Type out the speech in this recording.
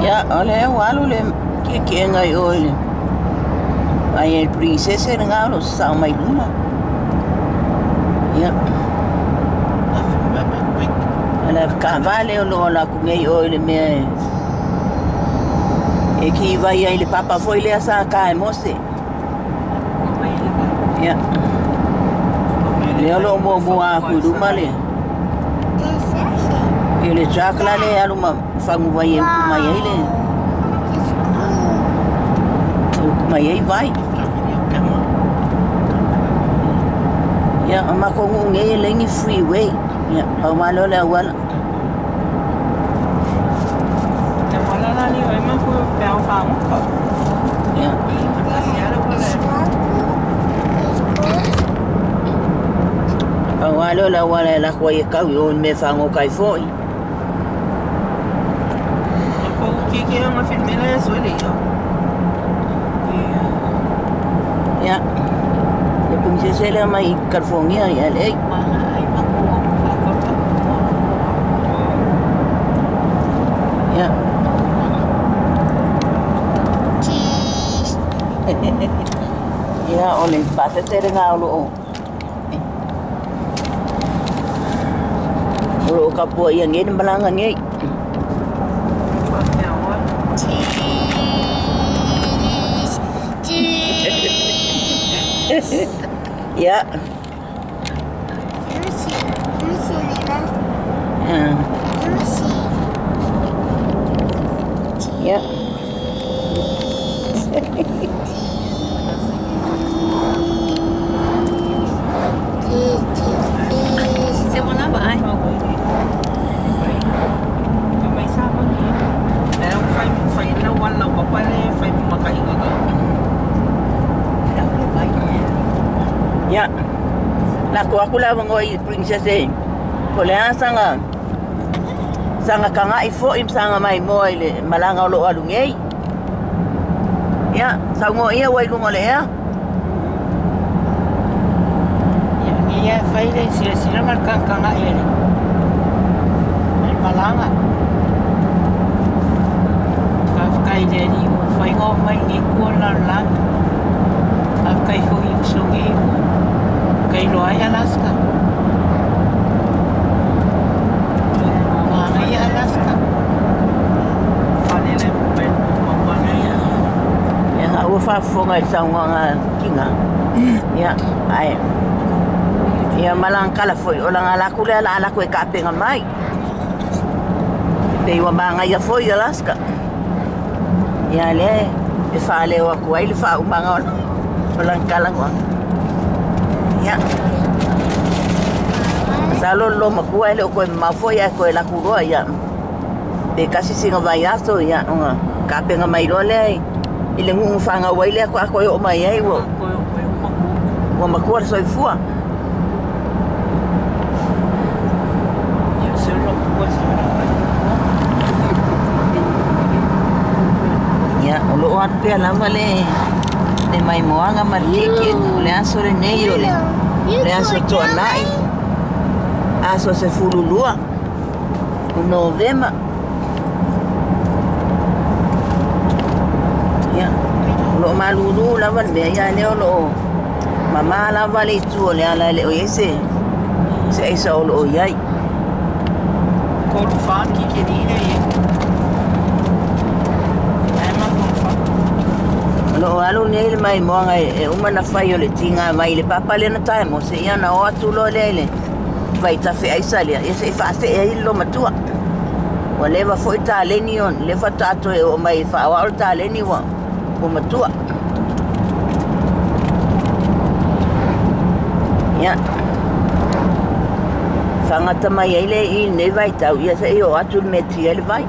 Ia, o le ua alu le kiekiega i o i le ai e princess lena o lo o sasao mai luma. Ia. Le taavale o lo o alu atu nei o i le mea e kivai ai le papa foi lea sa ta e Mose. Ia. Lea o lo o muamua atu i luma le i le truck la le alu ma faguvai e utu mai ai le utu mai ai vai. Ia, o matou nuu nei e leai ni freeway. Ia, pau lava lea o le auala. Ia. Pau lava lea o le auala e alu atu ai e tau i o i le mea e fagota ai foi. Ia, le princess lea mai California i LA. Ia. Cheese. Ia, o le pasese lena o lo o tapuaia nei le malaga nei. Cheese. Cheese. Ia. Lucy. Lucy, Lena. Lucy. Ia. Cheese. Cheese. Ia. Lako aku lava ngoi princess e. Po le a saga saga kaga'i fo'i ma saga maimoa i le malaga o loo alu nei. Ia, saugoa ua i luga o le ea. Ia fai le silasila ma le kagakaga'i e le malaga. Faafetai i le Alii ua faiga oo mai lenei itu o le lalolagi. Faafetai foi i uso nei ua kailoa ai Alaska. Manaia Alaska. Ia, ua faafofoga i le saunoaga tiga. Ia, ae ia malaga kala foi o laga laku lea la laku e tapena mai. Pei ua magaia foi Alaska. Ia lea e faaleo atu ai le faaumaga o laga kalagoaga. Ia. Masalo le lomatua e le o toe mamao foi ae toe laku loa ia. Pe tasi sina vaiaso ia ona tapena mai loa lea i le nuu na fanau ai lea faatoa toe oo mai ai ua ua matua le soifua. Ia, o loo alu pea lava le maimoaga ma le kiekiega. O le aso lenei o le aso Toanai, aso 12 o Novema. Ia, o loo malulu lava le mea ia lea o loo mamā lava le itu o le ala e le o i ai se aisa o loo i ai. O loo alu nei le maimoaga e uma na fai o le tiga mai le papa lea na tae Mose ia na o atu loa lea i le vaitafe aisa lea ia se i faasee ai le lomatua. Ua leva foi taleni ona lea faatoa toe oo mai e faaoao le taleni ua matua. Ia. Fagata mai ai le i lenei vaitau ia se i oo atu le mea e ti ai le vai.